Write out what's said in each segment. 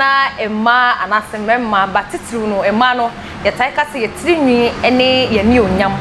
a na mmaa anaasɛ mmarima ba titiriw no mmaa no yɛtae ka sɛ yɛ tiri nwi ne yɛn anuonyam.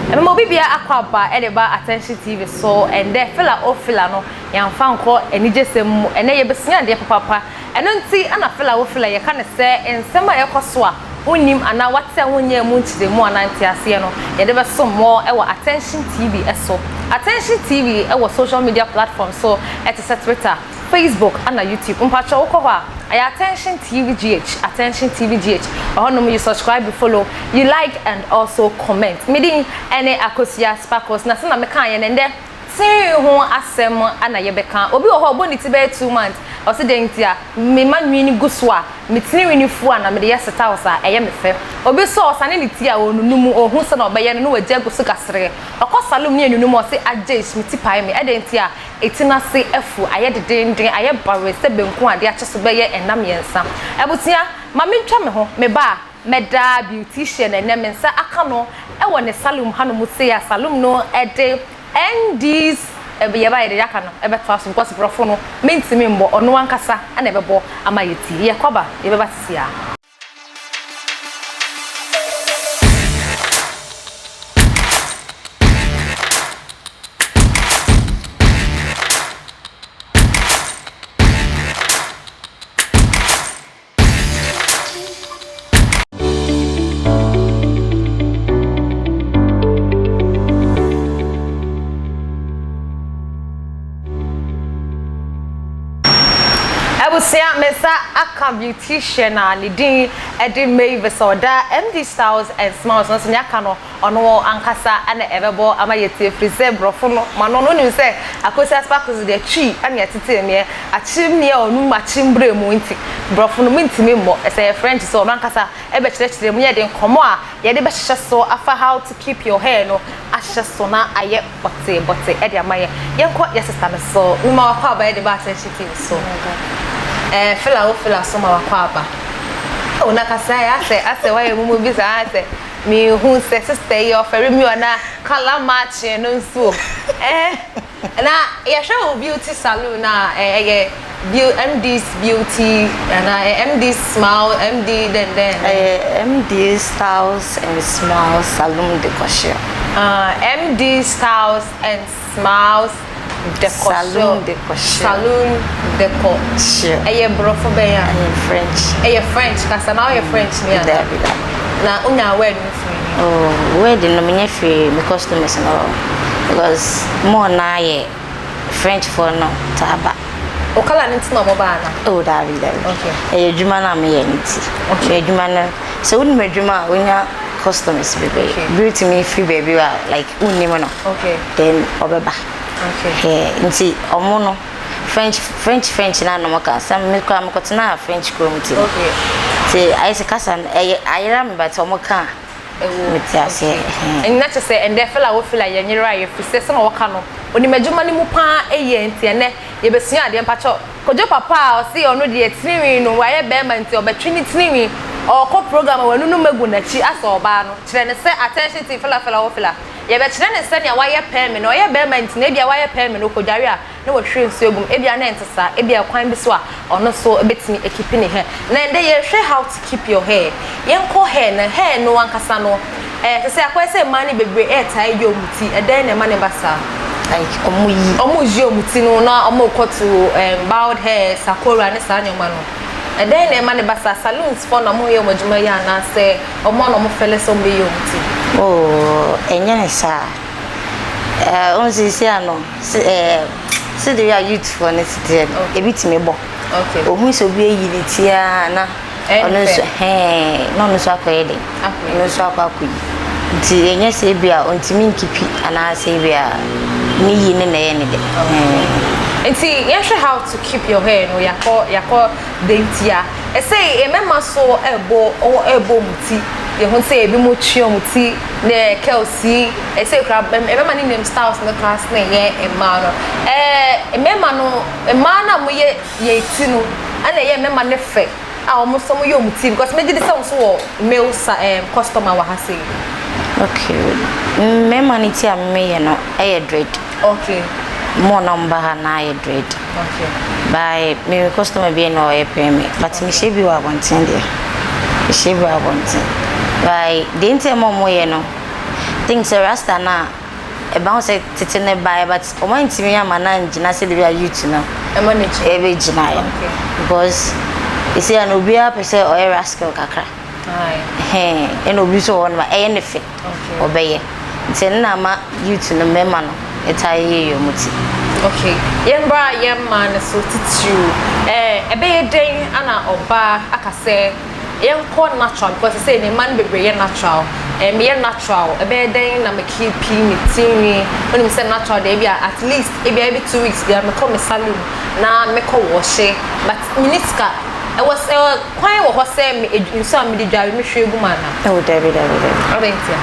Mema obi biara akɔ aba de ba Attention TV so ɛndɛ fila o fila no yɛamfa nkɔ anigyesɛm mu ɛnɛ yɛbɛsua adeɛ papaapa ɛno nti na fila o fila yɛka no sɛ nsɛm a ɛkɔ so a wonnim anaa wate a wonnyaa mu nkyerɛmu anaa nteaseɛ no yɛde bɛsom mo wɔ Attention TV so. Attention TV wɔ social media platform so te sɛ Twitter, Facebook ana YouTube. Mpakyɛw wokɔ hɔ a, ɛyɛ Attention TV GH, Attention TV GH. Ɛhɔnom you subscribe, you follow, you like and also comment. Me din ɛne Akosua Sparkles na sɛnea mekaeɛ no ɛndɛ tirinwi ho asɛm ana yɛbɛka. Obi wɔ hɔ a ɔbɔ ne ti bɛyɛ 2 months, ɔse dɛn nti a mema nwi no gu so a me tirinwi no fu a na mede yɛ styles a ɛyɛ me fɛ. Obi nso a ɔsane ne ti a ɔnunu mu, ɔhu sɛnea ɔbɛyɛ no na wagya agu so kasereɛ. Ɔkɔ saloon ne yɛnunu mu a ɔse agyeish me ti pae me. Ɛdɛn nti a Eti no ase afu, ayɛ dedeenden, ayɛ bawee sɛ banku a ade akye so bɛyɛ nna mmiɛnsa. Abusua, ma mentwa me ho, meba a, mɛda beautician a ɛnnɛ me nsa aka no wɔ ne saloon hanom sei a saloon no de NDs yɛba a yɛde aka no bɛtoa so because borɔfo no mentumi mmɔ, ɔno ankasa na ɛbɛbɔ ama yɛatie. Yɛkɔ ba, yɛbɛba sisi ara. Abusua, me nsa aka beautician a ne din de Mavis a ɔda MD Styles and Smiles no so. Nea aka no, ɔno ankasa na ɛbɛbɔ ama yɛatie ɛfiri sɛ borɔfo no ma no no wonim sɛ Akosua Sparkles deɛ Twi na ɛtetee meɛ, akyem neɛ ɔnom akyem berɛ mu nti borɔfo no mentumi mmɔ. Sɛ ɛyɛ French so ɔno ankasa bɛkyerɛkyerɛ mu na yɛde nkɔmmɔ a yɛde bɛhyehyɛ so afa how to keep your hair no ahyehyɛ so na ayɛ bɔtee bɔtee de ama yɛn. Yɛnkɔ yɛ sister no so. Mema wakɔ aba yɛde ba Attention TV so. Eh, fila wo fila so ma wakɔ aba. Oh, na kasa yɛ asɛ asɛ wayɛ mumu bi saa asɛ mehu sɛ sister yi ɔfɛre mi ɔna color matching no nso. Eh, Na yɛhwɛ wo beauty saloon a ɛyɛ MD's beauty anaa MD's smile MD dɛn dɛn. Ɛyɛ MD styles and smiles saloon decocure. Ah MD styles and smiles decocure. Saloon decocure. Saloon decocure. Ɛyɛ borɔfo bɛn a? Ɛyɛ French. Ɛyɛ French kasa na woyɛ French ni anaa? Dabi dabi. Na wonya word no firi he? Oh word no menya firi me customers no hɔ because more no ara yɛ French foɔ no taa ba. Wo colour no nti na ɔmo ba anaa? Oh dabi dabi. Okay. Ɛyɛ adwuma no a meyɛ no nti. Okay. Adwuma no sɛ wonim adwuma a wonya customers bebree. Okay. Bi wotumi firi baabi a like wonnim no. Okay. Then ɔbɛba. Okay. Yeah, nti ɔmo no French French French na na ɔmo ka sɛ me koraa mekɔtenaa French kurom nti no. Okay. Nti ayɛ sɛ kasa no ɛyɛ ayera me but ɔmo ka a Ɛwɔ mete aseɛ. okay. Ɛhɛn. Ɛnna kyerɛ sɛ ɛndɛ feel a wo feel a yɛnyera yɛ firi sɛ sɛnea wɔka no onim adwuma no mu paa yie nti ɛnɛ yɛbɛsua adeɛ mpakyɛw Kojo papa a ɔse ɔno deɛ tirinwi no wayɛ bɛɛma nti ɔbɛtwe ne tirinwi ɔɔkɔ program a wanunum agu nakyi asɛ ɔbaa no kyerɛ no sɛ attention team fela fela wo fela yɛbɛkyerɛ no sɛnea wayɛ pɛɛme no ɔyɛ bɛɛma nti no ebia wayɛ pɛɛme no ɔkɔdware a na wahwie nsuo agu mu ebia na ɛnte saa ebia kwan bi so a ɔno nso bɛtumi akipi ne hair na ɛndɛ yɛrehwɛ how to keep your hair yɛnkɔ hair no hair no ankasa no ɛɛ te sɛ akɔyɛ sɛ mmaa no bebree ɛɛtaa yi wɔn ti ɛdɛn na ɛma ne ba saa. Like ɔmo yi. Ɔmo yi wɔn ti no na ɔmo kɔ to bald hair sakora ne saa nneɛma no ɛdɛn na ɛma ne ba saa saloons foɔ na ɔmo yɛ wɔn adwuma yi anaasɛ ɔmo a na ɔmo fɛlɛ sɛ ɔmo bɛyi wɔn ti. Oh ɛnyɛ ne saa ɛɛ ohun sisi ano ɛɛ sɛdeɛ a youth foɔ no si teɛ no ebi tumi bɔ. Okay. Ohun sɛ obi ayi ne ti ara na ɔno nso hɛn na ɔno nso akɔyɛ den. Ɔno nso akɔ akɔyi. Nti ɛnyɛ sɛ ebi a ɔntumi nkipi anaasɛ ebi a ne yi ne na ɛyɛ ne dɛ. Nti yɛnhwɛ how to keep your hair no yɛakɔ yɛakɔ dentia. Ɛsɛ mmarima so ɛbɔ ɛbɔ wɔn ti. Yɛhu sɛ ebi mo twe wɔn ti ne curls yi. Ɛsɛ kura mmarima ne nim styles no koraa sene yɛn mmaa no. Ɛɛ mmarima no mmaa no a wɔyɛ yɛn ti no ɛna ɛyɛ mmarima no fɛ a wɔn nso wɔyɛ wɔn ti because megye di sɛ wɔn nso wɔ male sa ɛɛm customer wɔ ha sei. Okay, mmarima no ti a meyɛ no ɛyɛ dread. Okay. Mo na wɔn ba ha na ayɛ dread. Okay. By me customer bi na ɔyɛ pɛn me but mehyɛ bi wɔ abɔnten deɛ. Mehyɛ bi wɔ abɔnten. By deɛ nti a ɛma ɔmo yɛ no, think sɛ rasta no a ɛba ho sɛ tete no baeɛ but ɔmo antumi amma no angyina sɛdeɛ bi a youth no Ɛma no gyina. ɛbɛgyinaeɛ no. Because ɛsei a no obiara pɛ sɛ ɔyɛ rascal kakra. Aye. Ɛhɛn, ɛna obi nso wɔ hɔ nom a ɛyɛ ne fɛ. Okay. Ɔbɛyɛ. Nti ɛno na ama youth no mmarima no taa yeyɛ wɔn ti. Okay, yɛmbra yɛn mmaa no so titiriw. Ɛɛ ɛbɛyɛ dɛn ana ɔbaa aka sɛ yɛnkɔ natural because sɛ ne mma no bebree yɛ natural. Ɛɛ meyɛ natural, ɛbɛyɛ dɛn na me keep me tirinwi? Wonim sɛ natural deɛ ebi a at least ebi a every 2 weeks bia mekɔ me salon na mekɔ wɔhye but menni sika. Ɛwɔ sɛ kwan wɔ hɔ sɛ me nsuo a mede dware mehwie gu mu ana? Oh, dabi dabi dabi. Adɛn ntia?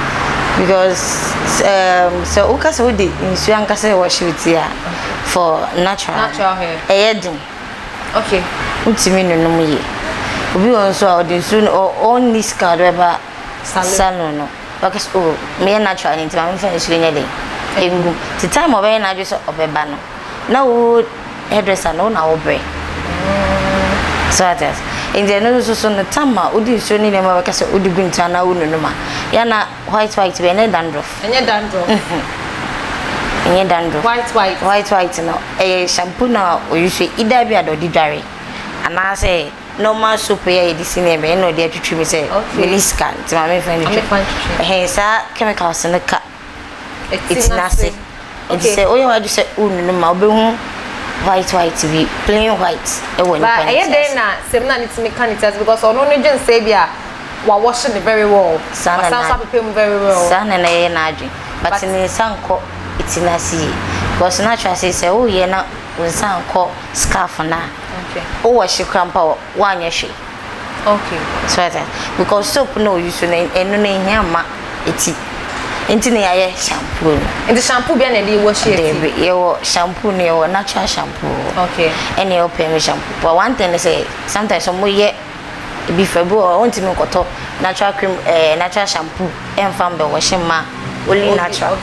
Because sɛ woka sɛ wode nsuo ankasa wɔhye wo ti a for natural, Natural hair. ɛyɛ den. Wontumi nunum yie. Obi wɔ nso a ɔde nsuo no ɔnni sika a ɔde bɛba Salon. Salon no. Ɔka sɛ oh meyɛ natural no nti ma memfa nsuo nyɛ den ɛngu. Nti time a ɔbɛyɛ n'adwene sɛ ɔbɛba no na wo hairdresser no wo na wobrɛ. So ate ase. Nti ɛno nso so no time a wode nsuo ne nneɛma bɛka sɛ wode gu nti anaa wonunum a yɛ na white white bi ɛnyɛ dandruff. Ɛnyɛ dandruff. Ɛnyɛ dandruff. White white. White white no ɛyɛ shampoo na oyi so either bi a de ɔde dware anaasɛ normal soap yi a yɛde si nneɛma ɛna ɔde atwitwi mi sɛ mini sika nti maame fa ntwitwi. Maame fa ntwitwi. Ɛhɛn saa chemicals no ka Eti eti n'ase. Nti sɛ woyɛ w'adwene sɛ wonunum a wobɛhu white white bi plain white ɛwɔ Ba nipa ne ɛyɛ ti dɛn ase. na sɛm na ne tumi ka ne ti ase because ɔno no dwen sɛ bi a wawɔhye ne very well. Saa na Wasan so na apepɛ mu very well. saa na na ɛyɛ n'adwene but ne nsa nkɔ eti n'ase yie because natural sɛ sɛ woyɛ na wo nsa nkɔ scarf no a wowɔ hye kora mpa woanyɛ hwee. So ate because soap na oyi so no ɛno no ehia ma eti nti na yɛayɛ shampoo no. Nti shampoo bia na yɛde wɔhye eti? Dabi, yɛwɔ shampoo no yɛwɔ natural shampoo wɔ. Ɛna yɛwɔ perm shampoo but one thing ne sɛ sometimes ɔmo yɛ ebi fɛ bi wɔ hɔ wontumi nkɔtɔ natural cream ɛɛ natural shampoo ɛnfa mbɛ wɔhye mma only natural.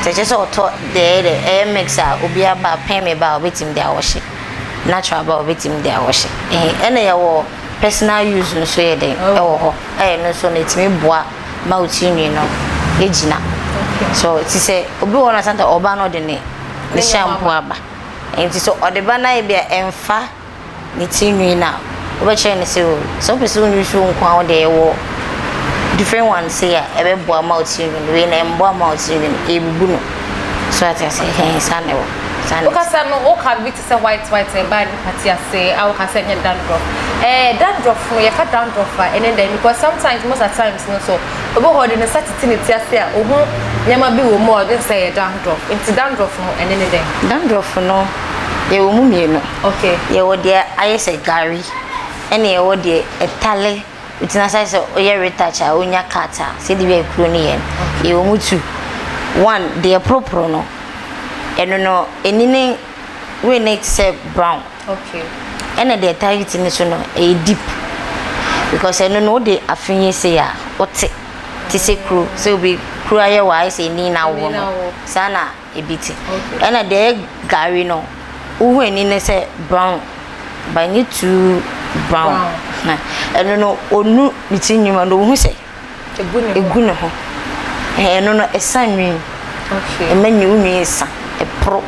Nti ɛkyɛ sɛ ɔtɔ deɛ ɛyɛ dɛ ɛyɛ mix a obiara ba perm ba a obetumi de awɔhye natural ba a obetumi de awɔhye. Ɛhɛn ɛna yɛwɔ personal use nso yɛ dɛn ɛwɔ hɔ ɛyɛ no nso no etumi boa ma wo tirinwi no egyina. So ti sɛ obi wɔ hɔ na sometimes ɔba na ɔde ne ne shampoo aba nti so ɔde ba na ebi a ɛnfa ne tirinwi no a wobɛkyerɛ no sɛ o sɛ wopɛ sɛ wonwi so nko a wode ɛwɔ different one sei a ɛbɛboa ma wo tirinwi no wei na ɛmboa ma wo tirinwi no ɛbubu no so ate ase hɛn saa na ɛwɔ saa na ɛte. Wokasa no woka bi te sɛ white white ɛbaa nipa ti ase a woka sɛ ɛnyɛ dandruff. Ɛɛ dandruff no yɛka dandruff a ɛne dɛn because sometimes most of times no so obi wɔ hɔ ɔde ne nsa tete ne ti ase a ohu nneɛma bi wɔ mu a ɔde sɛ ɛyɛ dandruff nti dandruff no ɛne ne dɛn? Dandruff no yɛwɔ mu mmienu. Yɛwɔ deɛ ayɛ sɛ gari ɛna yɛwɔ deɛ ɛtale nti na sɛ woyɛ retouch a wonya cut a sɛdeɛ bi a ekuro no yɛ no yɛwɔ mu two. One deɛ poroporo no ɛno no ɛni ne wei ne te sɛ brown. Ɛna deɛ ɛtale ti no so no ɛyɛ deep because ɛno no wode afe yɛ sei a wote te sɛ kuro sɛ obi kuro ayɛ wɔ ayɛ sɛ ɛni na awo no saa na ebi te. Ɛna deɛ ɛyɛ gari no wohu ani no sɛ brown but ɛnyɛ too brown. Na ɛno no onu ne ti nwi mu no wohu sɛ egu ne ho. Ɛno no ɛsa nwi. Ɛma nwi wo nwi sa ɛporo.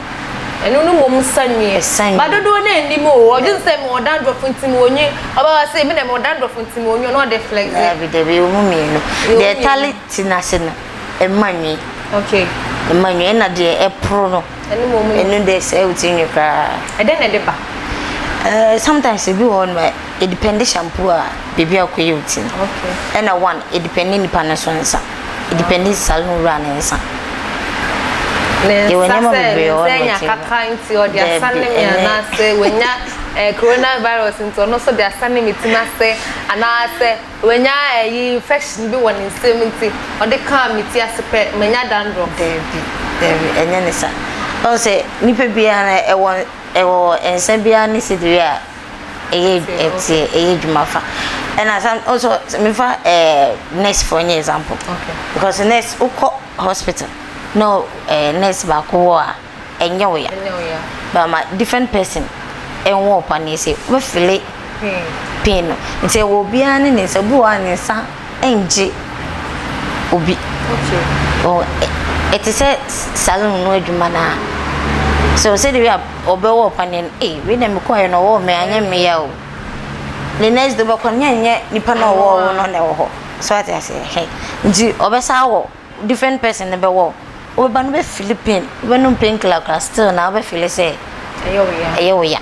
Ɛno no mmom sa nwi. Ɛsa nwi. Ba dodoɔ no anim o ɔdwen sɛ mewɔ dandruff nti mewɔ nwi ɔbɛba sɛ ebi na mewɔ dandruff nti mewɔ nwi ɔno ɔde flex. Dabi dabi ɛwɔ mu mmienu. Deɛ ɛtale ti n'ase no ɛma nwi. Ɛma nwi ɛna deɛ ɛporo no ɛno deɛ sɛ wo ti nwi koraa. Ɛdɛn na ɛde ba? Sometimes ebi wɔ hɔ nom a ɛdepende shampoo a beebi a wokɔyɛ wo ti no. Ɛna one ɛdepende nipa no so nsa. Ɛdepende salon wura ne nsa. Ne Yɛwɔ nsa nneɛma sɛ bebree ne wɔ nsa hɔ nom anya a ɛtumi kaka nti ɔde asane Dabi me ɛnyɛ anaasɛ wanya coronavirus nti ɔno nso de asane me ti n'ase anaasɛ wanya ɛyi infection bi wɔ ne nsam nti ɔde kaa me ti ase pɛ manya dandruff. Dabi dabi ɛnyɛ ne sa. Ɔn sɛ nipa biara no ɛwɔ ɛwɔ nsa biara ne sɛdeɛ a ɛyɛ ɛteɛ ɛyɛ adwuma fa. Ɛna sam also mefa nurse foɔ nyɛ example. Because nurse wokɔ hospital na nurse baako wɔ a ɛnyɛ wo ya. Ɛnyɛ wo ya. But ma different person ɛnwɔ wo paneɛ sei, wobɛfele pain no. Nti ɛwɔ obiara ne ne nsa. Obi wɔ hɔ a ne nsa ngye obi. Okay. Ɛte sɛ saloon no adwuma no ara. So sɛdeɛ bi a ɔbɛwɔ wo paneɛ no, ei wei na mekɔeɛ no ɔwɔɔ me anyɛ me ya o. The next day wobɛkɔ no nyɛ nipa no a ɔwɔɔ wo no na ɛwɔ hɔ. So ate aseɛ? Ɛhɛn. Nti ɔbɛsan awɔ different person no bɛwɔ wo. Wobɛba no wobɛ feel pain, wobɛnom pain killer koraa still na wobɛ feel sɛ ɛyɛ wo ya.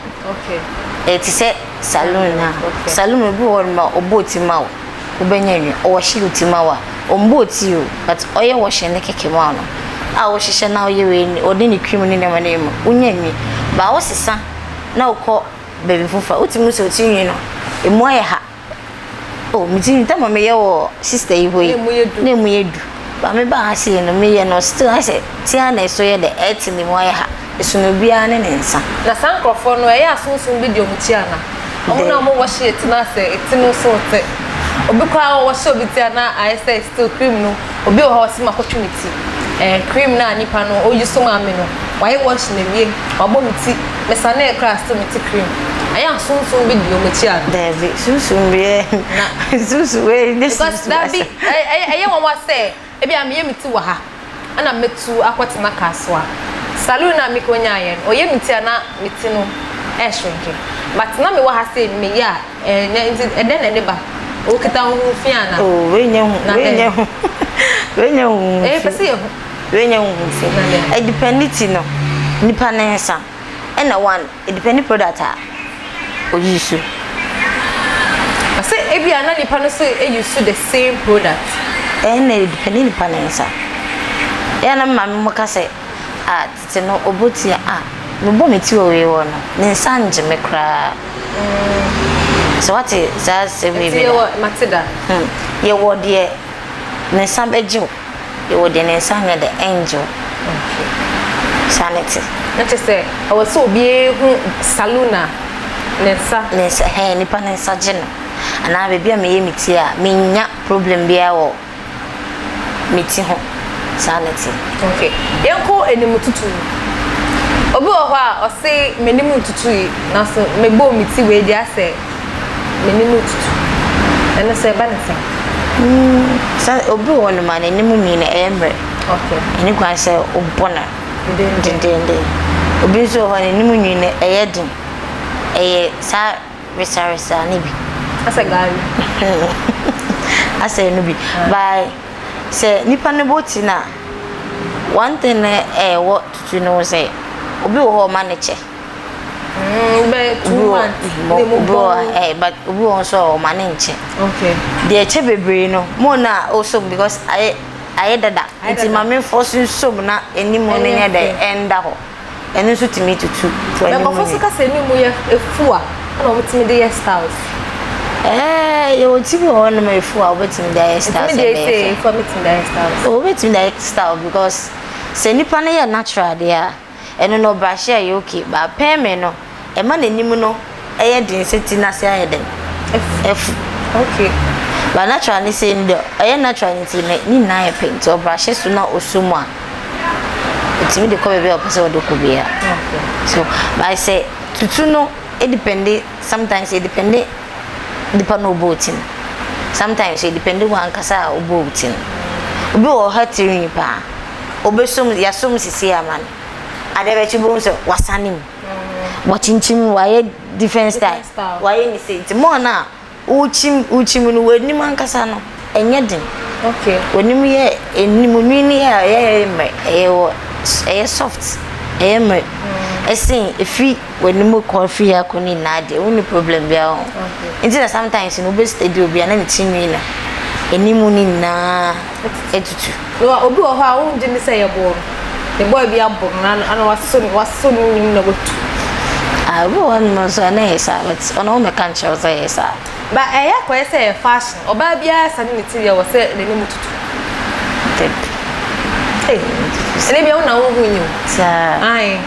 Ɛte sɛ saloon na saloon obi wɔ hɔ nom a ɔbɔ ti ma wo, wobɛnya nwi, ɔwɔhye wo ti ma wo a, ɔmbɔɔ ti o but ɔyɛ wɔhye ne kɛkɛ ma wo no a wohyehyɛ na woyɛ wei ɔde ne cream ne nneɛma no yɛ mu wonya nwi. But wosesa na wokɔ baabi foforɔ a wotumi hu sɛ wo ti nwi no emu ayɛ ha. Oh, me ti tam a meyɛ wɔ sister yi hɔ yi, na emu yɛ du. Ba me ba ha sei no, meyɛ no still ayɛ sɛ ti ara na ɛso yɛ dɛ, ɛte ne mu ayɛ ha. Ɛsono obiara ne ne nsa. Na saa nkorɔfoɔ no, ɛyɛ a sunsum bi di wɔn akyi anaa? Wɔn na wɔn wɔhye ti no asɛ ti no so te. Obi koraa wɔhyɛ obi ti a na ayɛ sɛ still cream no, obi wɔ hɔ a ɔse makɔtwe me ti. Eh, cream no a nipa no ɔyi so maa me no, wayɛ wash no awie, wabɔ me ti, mesanee koraa still mete cream. Ɛyɛ a sunsum bi di wɔn akyi anaa? Daabi, sunsum bi Na sunsum wei nyɛ because sunsum daabi, asɛm. ɛyɛ nwanwa sɛ ebia meyɛ me ti wɔ ha, ɛna mɛtu akɔtena Kasoa. Saloon a mekɔnyaeɛ no, ɔyɛ me ti a na me ti no ɛreshrinke. But na mewɔ ha sei no meyɛ a ɛnyɛ, nti ɛdɛn na ɛde ba? Wokita wo ho fi anaa? Oh, wei nyɛ hu, Na wei dɛn? nyɛ hu, wei nyɛ hu Ɛyɛ fi. pɛ sɛ yɛhu. Wei nyɛ hu fi. Na dɛn? Ɛdepɛndi ti no, nipa ne nsa. Ɛna one, ɛdepɛndi product a oyi so. Ɔsɛ ebia na nipa no so use the same product. Ɛna ɛdepɛndi nipa ne nsa. Ɛyɛ na me maame mo ka sɛ, ah, tete no ɔbɔ ti a, ah, mebɔ me ti wɔ wei hɔ no, ne nsa ngye me koraa. Sɛ wate saa asɛm yi Nti bi da? yɛwɔ mate da. Yɛwɔ deɛ ne nsa bɛgye wo, yɛwɔ deɛ ne nsa nyɛ dɛ ɛngye wo. Saa ne te. Na kyerɛ sɛ ɛwɔ sɛ obiara hu saloon a ne nsa. Ne nsa hɛn nipa ne nsa gye no anaa baabi a meyɛ me ti a mennya problem biara wɔ me ti ho. Saa ne te. Okay. Yɛnkɔ anim tutu. Obi wɔ hɔ a ɔse m'anim ntutu yi nanso mebɔɔ me ti wei deɛ asɛ m'anim ntutu. Ɛno sɛ ɛba ne sɛn? Sɛ obi wɔ hɔnom a n'anim nwi no ɛyɛ mmerɛ. Okay. Ɛni kwan sɛ wobɔ no dendenden. Obi nso wɔ hɔ a n'anim nwi no ɛyɛ den. Ɛyɛ saa resaresa no bi. Asɛ gari. Asɛ no bi. By sɛ nipa no bɔ ti no a, one thing no ɛwɔ tutu no ho sɛ obi wɔ hɔ a ɔma no kyɛ. Bɛyɛ 2 months na emu Obi wɔ bɔn. But obi wɔ hɔ nso a ɔma no nkyɛ. Okay. Deɛ ɛkyɛ bebree no, mo na ɔsom because ayɛ dada. Ayɛ Nti dada. maame fɔ so nsom na anim no Ɛnyɛ nyɛ dɛ fɛ. ɛnda hɔ. Ɛno nso tumi tutu w'anim Nkurɔfoɔ nso nwi. ka sɛ anim yɛ efu a ɛna wɔtumi de yɛ styles. Yɛwɔ ti bi wɔ hɔnom a efu a wobɛtumi de ayɛ styles Ɛtumi de ɛbɛyɛ sɛ fɛ. efu a mɛtumi de ayɛ styles. Oh, wobɛtumi de ayɛ style because sɛ nipa no yɛ natural deɛ a, ɛno no ɔbrahye a ɛyɛ okay. But pɛɛmɛ no, ɛma n'anim no ɛyɛ den sɛ ti n'ase ayɛ den. Ɛfu. Okay. But natural ne sei no deɛ, ɛyɛ natural nti ne ne nyinaa yɛ pɛ nti ɔbrahye so na ɔsɔ mu a, ɛtumi de kɔ baabi a ɔpɛ sɛ ɔde kɔ biara. Okay. So, but sɛ tutu no ɛdepende sometimes ɛdepende nipa no ɔbɔ ti no. Sometimes ɛdepende wɔn ankasa a ɔbɔ ti no. Obi wɔ hɔ tiri nwi paa. Obesom yasom sisi ama no. Adeɛ bɛkye bohu sɛ wasane mu. Wakyinkyim wayɛ different style. Different style. Wayɛ ne sei nti more na wokyim wokyim no w'anim ankasa no ɛnyɛ den. Okay. W'anim yɛ anim nwi no yɛ ɛyɛ mmerɛ ɛyɛ wɔ ɛyɛ soft ɛyɛ mmerɛ ɛsen efi w'anim kɔ fi akɔ ne nyinaa deɛ wonni problem biara ho. Okay. Nti na sometimes no wobɛ steady obi a na ne ti nwi no anim no nyinaa etutu. Na obi wɔ hɔ a wongye ne sɛ yɛbɔ no. Ne boy bi abɔ no na ana wasɔ ne nim na watu. Ah, obi wɔ hɔnom nso a na ɛyɛ saa but ɔno wɔmmɛka nkyerɛ wo sɛ ɛyɛ saa. But ɛyɛ akɔyɛ sɛ ɛyɛ fashion. Ɔbaa biara sane ne ti deɛ wɔ sɛ n'anim tutu. Dabi. Hey, ɛnɛ bia wo na wohu nyi o. Saa. Aye.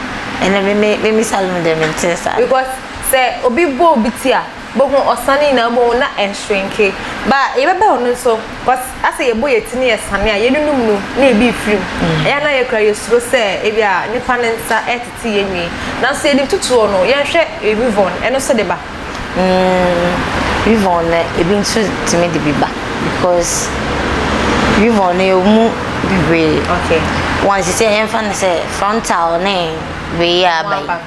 Ɛnɛ me me me me salon deɛ mente saa. Because sɛ obi bɔ obi ti a. Bohu ɔsa no nyinaa bohu na ɛshrinke. Ba yɛbɛba hɔ no nso cause asɛ yɛbɔ yɛ ti ne yɛ sane a yɛnunum no na ebi refiri mu. Ɛyɛ a na yɛ koraa yɛsuro sɛ ebi a nipa ne nsa ɛretete yɛn nwi. Nanso yɛde tutuo no yɛnhwɛ weave-on ɛno nso de ba. Mm, weave-on no ebi nso tumi de bi ba because weave-on no yɛwɔ mu bebree. Okay. Wɔn sisi yɛmfa no sɛ frontal ne wei yɛ aba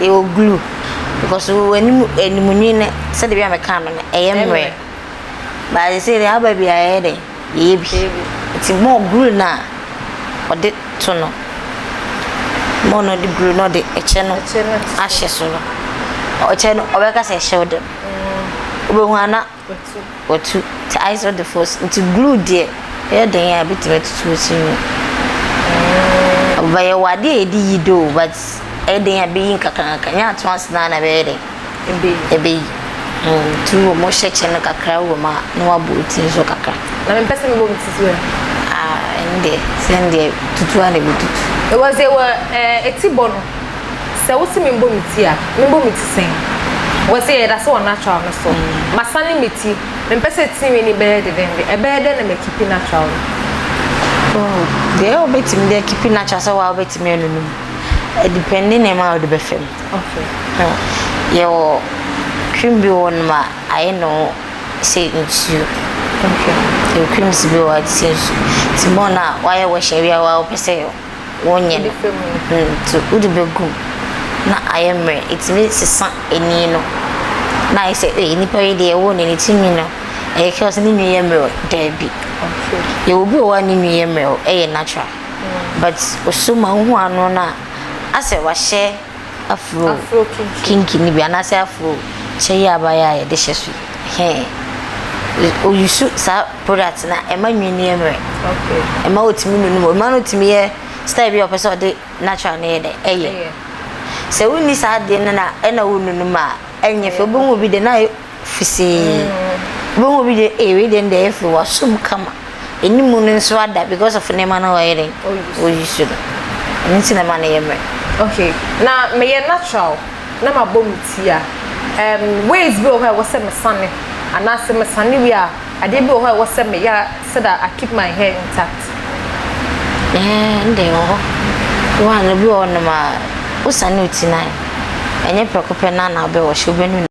yi. Yɛwɔ glue because w'anim animunwi no sɛdeɛ bi a meka no no ɛyɛ mmerɛ. But sɛ deɛ aba bi a ɛyɛ dɛ yɛyɛ bi. Nti more glue no a ɔde to no more na ɔde glue na ɔde ɛkyɛ no ahyɛ so no ɔkyɛ no ɔbɛka sɛ ɛhyɛ wo dɛm. Wobɛhu ana Watu nti ayɛ sɛ wode force nti glue deɛ ɛyɛ den a ebetumi atutu wo ti nwi. But yɛwɔ adeɛ a yɛde yi do but ɛyɛ den a ɛbɛyi nkakrankakra nyɛ ato ase naa na ɛbɛyɛ den ɛbɛyi. Nti wɔ mu hyɛ kyɛ no kakra wɔ mu a na wabɔ wo ti nso kakra. Na mempɛ sɛ mebɔ me ti so ɛ. Ah ɛno deɛ sɛ ɛno deɛ tutu a na ɛbɛtutu. Ɛwɔ sɛ wɔ ɛɛ eti bɔ no. Sɛ wose membɔ me ti a, membɔ me ti sɛn? Wɔse yɛda so wɔ natural no so. Masane me ti, mempɛ sɛ tinwi no bɛyɛ dedenden. Ɛbɛyɛ dɛn na makipi natural no? Oh, deɛ wobɛtumi de akipi natural sɛ woa wobɛtumi anunu mu. Ɛdepɛnde nneɛma a wode bɛfa mu. Okay. Yɛwɔ cream bi wɔ hɔnom a ayɛ ne ho sɛ nsuo. Okay. Yɛwɔ creams bi wɔ hɔ a ɛte sɛ nsuo. Nti more no a woayɛ wash awie a woa wopɛ sɛ wonyɛ no nti wode bɛgu mu na ayɛ mmerɛ. Ɛtumi sesa ani no na ayɛ sɛ ee nipa yi deɛ ɛwɔ ne ne ti nwi no ɛyɛ kɛ sɛ ne nwi yɛ mmerɛ daabi. Yɛwɔ obi wɔ hɔ a ne nwi yɛ mmerɛ ɛyɛ natural but ɔsɔ mu a wohu ano no a asɛ wahyɛ afro kinky no bi anaasɛ afro kyɛ yi abaayewa a yɛde hyɛ so yi hɛn oyusu saa product na ɛma nwi no yɛ mmerɛ ɛma otumi nunu mu ɛma no otumi yɛ style bi a ɔpɛ sɛ ɔde natural no yɛ dɛ ɛyɛ sɛ wonni saa adeɛ no na ɛna wonunu mu a ɛnyɛ fɛ wobɛhu obi de na ayɛ fisee wobɛhu obi de ee wei deɛ no deɛ ɛyɛ fɛ wasom kama anim no nso ada because of nneɛma no ɔyɛ dɛn ɔyi no ɛno nti na ɛma no yɛ mmerɛ. Okay na meyɛ natural na mabɔ me ti a um, ways bi wɔ hɔ a ɛwɔ sɛ mesane anaasɛ mesane wie a adeɛ bi wɔ hɔ a ɛwɔ sɛ meyɛ so that I keep my hair intact. Ɛɛ deɛ wɔ hɔ one obi wɔ hɔnom a wosane wo ti no a ɛnyɛ prɛko pɛ na na wobɛwɔhye wobɛnu.